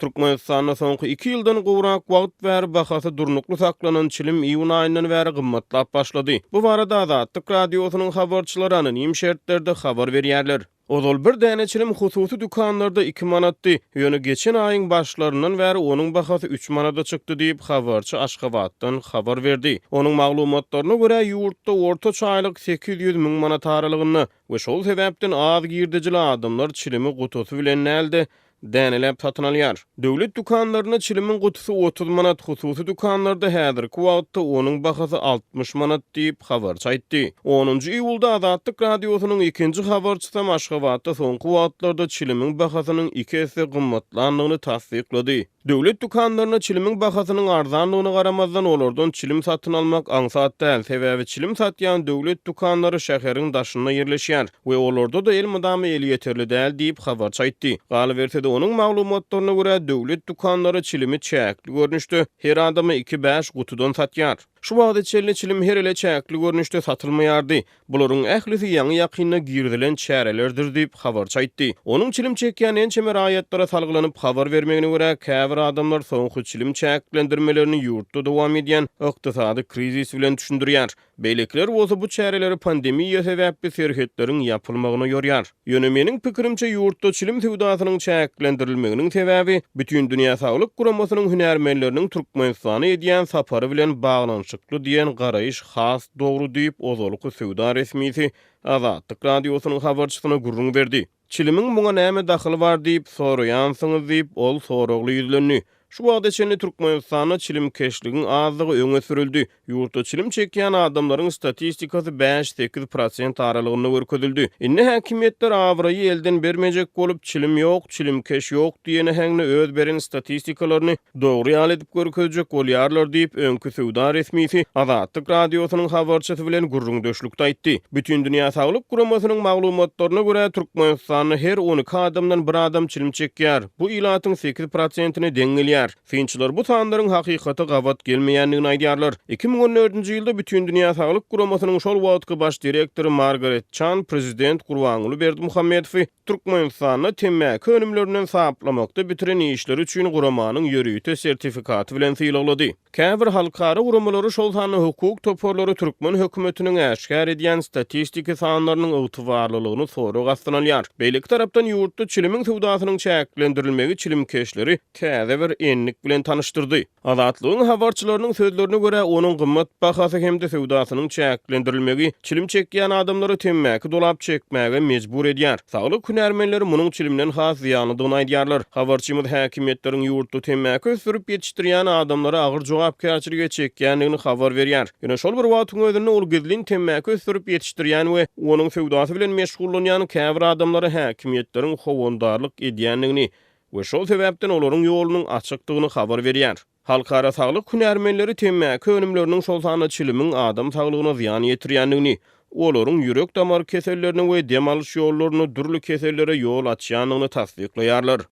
Türkmenistanda soňky iki ýyldan gowrak wagt bäri bahasy durnukly saklanan çilim iýun aýyndan bäri gymmatlap başlady. Bu barada Azatlyk Radiosynyň habarçylary anonim şertlerde habar berýärler. Ozal bir däne çilim hususy dükanlarda iki manatdy, ýöne geçen aýyň başlaryndan bäri onuň bahasy üç manada çykdy diýip, habarçy Aşgabatdan habar berdi. Onuň maglumatlaryna görä, ýurtda ortaça aýlyk 800 müň manat aralygynda we şol sebäpden az girdejili adamlar çilimi gutusy bilen däl-de, däneläp satyn alýar. Döwlet dükanlarynda çilimiň gutusy 30 manat, hususy dükanlarda häzirki wagtda onuň bahasy 60 manat diýip, habarçy aýtdy. Onunjy iýulda Azatlyk Radiosynyň ikinji habarçysam Aşgabatda soňky wagtlarda çilimiň bahasynyň iki esse gymmatlandygyny tassyklady. Döwlet dükanlarynda çilimiň bahasynyň arzandygyna garamazdan, olardan çilim satyn almak aňsat däl, sebäbi çilim satýan döwlet dükanlary şäheriň daşynda ýerleşýär we olarda-da elmydama elýeterli däl diýip, habarçy aýtdy. Galyberse-de, onuň maglumatlaryna görä, döwlet dükanlary çilimi çäkli görnüşde, her adama iki-bäş gutudan satýar. Şu wagta çenli çilim her ele çäkli görnüşde satylmaýardy. Bularyň ählisi ýaňy-ýakynda girizilen çärelerdir diýip, habarçy aýtdy. Onuň çilim çekýän ençeme raýatlara salgylanyp habar bermegine görä, käbir adamlar soňky çilim çäklendirmelerini ýurtda dowam edýän ykdysady krizis bilen düşündirýär. Beýlekiler bolsa bu çäreleri pandemiýa sebäpli serhetleriň ýapylmagyna ýorýar. Ýöne meniň pikirimçe, ýurtda çilim söwdasynyň çäklendirilmeginiň sebäbi Bütindünýä Saglyk Guramasynyň hünärmenleriniň Türkmenistana edýän sapary bilen baglanyşykly diýen garaýyş has dogry diýip, ozalky söwda resmisi Azatlyk Radiosynyň habarçysyna gürrüň berdi. Çilimiň muňa näme dahyly bar diýip soraýansyňyz diýip, ol soragly ýüzlendi. Şu wagta çenli Türkmenistanda çilimkeşligiň azdygy öňe sürüldi. Ýurtda çilim çekýän adamlaryň statistikasy bäş-sekiz prosent aralygynda görkezildi. Indi häkimiýetler abraýy elden bermejek bolup, çilim ýok, çilimkeş ýok diýen äheňde öz beren statistikalaryny dogry ýaly edip görkezjek bolýarlar diýip, öňki söwda resmisi Azatlyk Radiosynyň habarçysy bilen gürrüňdeşlikde aýtdy. Bütindünýä Saglyk Guramasynyň maglumatlaryna görä, Türkmenistanda her 12 adamdan bir adam çilim çekýär. Bu ilatyň 8 prosentine deň gelýär. Synçylar bu sanlaryň hakykata gabat gelmeýändigini aýdýarlar. 2014-nji ýylda Bütindünýä Saglyk Guramasynyň şol wagtky baş direktory Margaret Çan prezident Gurbanguly Berdimuhamedowy Türkmenistanda temmäki önümlerinden saplamakda bitiren işleri üçin guramanyň ýörite sertifikaty bilen sylaglady. Käbir halkara guramalary, şol sanda hukuk toparlary türkmen hökümetiniň äşgär edýän statistiki sanlarynyň ygtybarlylygyny sorag astyna alýar. Beýleki tarapdan, ýurtda çilimiň söwdasynyň çäklendirilmegi çilimkeşleri täze bir endik bilen tanyşdyrdy. Azatlygyň habarçylarynyň sözlerine görä, onuň gymmat bahasy hem-de söwdasynyň çäklendirilmegi çilim çekýän adamlary temmäki dolap çekmäge mejbur edýär. Saglyk hünärmenleri munuň çilimden has zyýanlydygyny aýdýarlar. Habarçymyz häkimiýetleriň ýurtda temmäki ösdürip ýetişdirýän adamlary agyr jogapkärçilige çekýändigini habar berýär. Ýöne şol bir wagtyň özünde ol gizlin temmäki ösdürip ýetişdirýän we onuň söwdasy bilen meşgullanýan käbir adamlara häkimiýetleriň howandarlyk edýändigini we şol sebäpden olaryň ýolunyň açykdygyny habar berýär. Halkara saglyk hünärmenleri temmäki önümleriniň, şol sanda çilimiň adam saglygyna zyýan ýetirýändigini, olaryň ýürek-damar kesellerine we dem alyş ýollarynda dürli kesellere ýol açýandygyny tassyklaýarlar.